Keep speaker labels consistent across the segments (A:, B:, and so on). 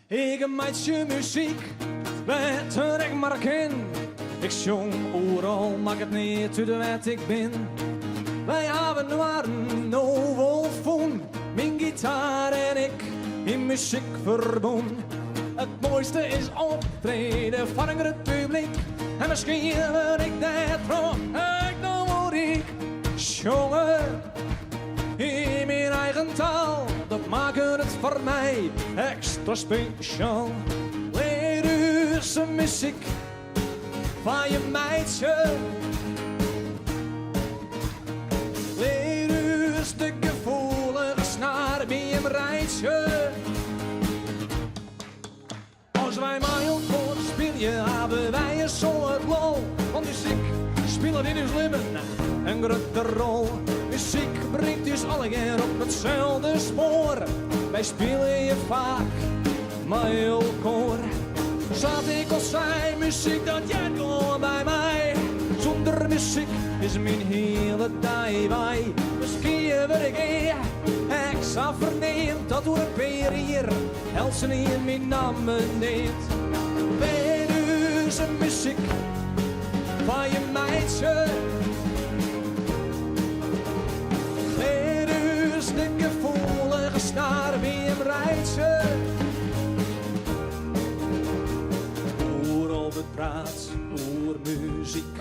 A: Ik meitsje muzyk, wêr't ik mar kin. Ik sjong oeral, makket neat út wêr't ik bin. Wy hawwe inoar no wol fûn, myn gitaar en ik, yn muzyk ferbûn. It moaiste is optrede foar in grut publyk en miskien wurd ik dêrtroch ek noch wol ryk. Sjonge yn myn eigen taal, dat makket it foar my ekstra spesjaal. Lear ús muzyk fan je meitsje. Lear ús de gefoelige snaar by jim reitsje. As wy mei elkoar spylje, hawwe wy in soad lol. Want muzyk spilet yn ús libben in grutte rol. Muzyk bringt ús allegear op itselde spoar. Wy spylje faak mei elkoar. Sa't ik al sei, muzyk dat heart gewoan by my. Sûnder muzyk is myn hiele dei wei. Miskien wurd ik ea ek sa ferneamd dat oer in pear jier eltsenien myn namme neamt. Lear ús muzyk fan je meitsje. Lear ús de gefoelige snaar by jim reitsje. Oeral wurdt praat oer muzyk,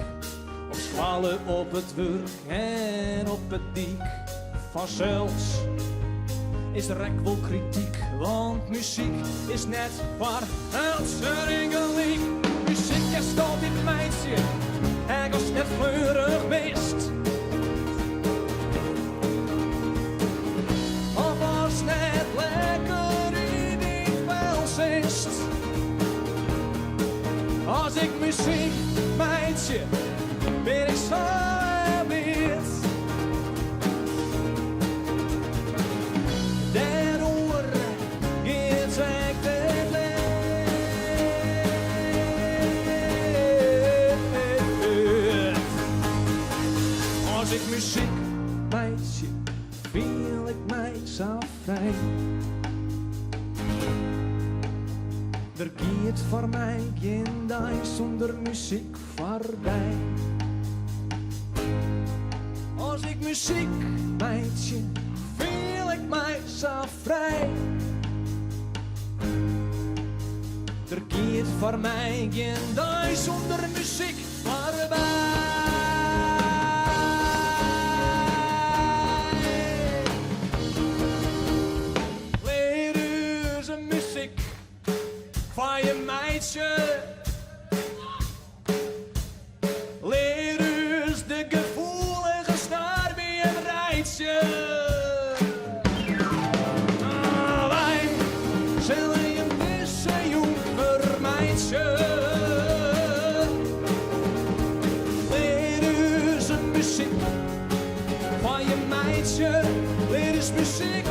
A: op skoalle, op it wurk en op 'e dyk. Fansels is der ek wol krityk, want muzyk is net foar eltsenien gelyk. Muzyk kinst altyd meitsje, ek ast net fleurich bist. Of ast net lekker yn dyn fel sitst. As ik muzyk meitsje, bin ik sa bliid. Dêroer giet ek dit liet. As ik muzyk meitsje, fiel ik my sa frij. Der giet foar my gjin dei sûnder muzyk foarby. As ik muzyk meitsje, fiel ik my sa frij. Der giet foar my gjin dei sûnder muzyk foarby. Lear ús muzyk fan je meitsje. Lear ús de gefoelige snaar by jim reitsje. Wy sille jim dizze jûn fermeitsje. Lear ús muzyk fan je meitsje. Lear ús muzyk.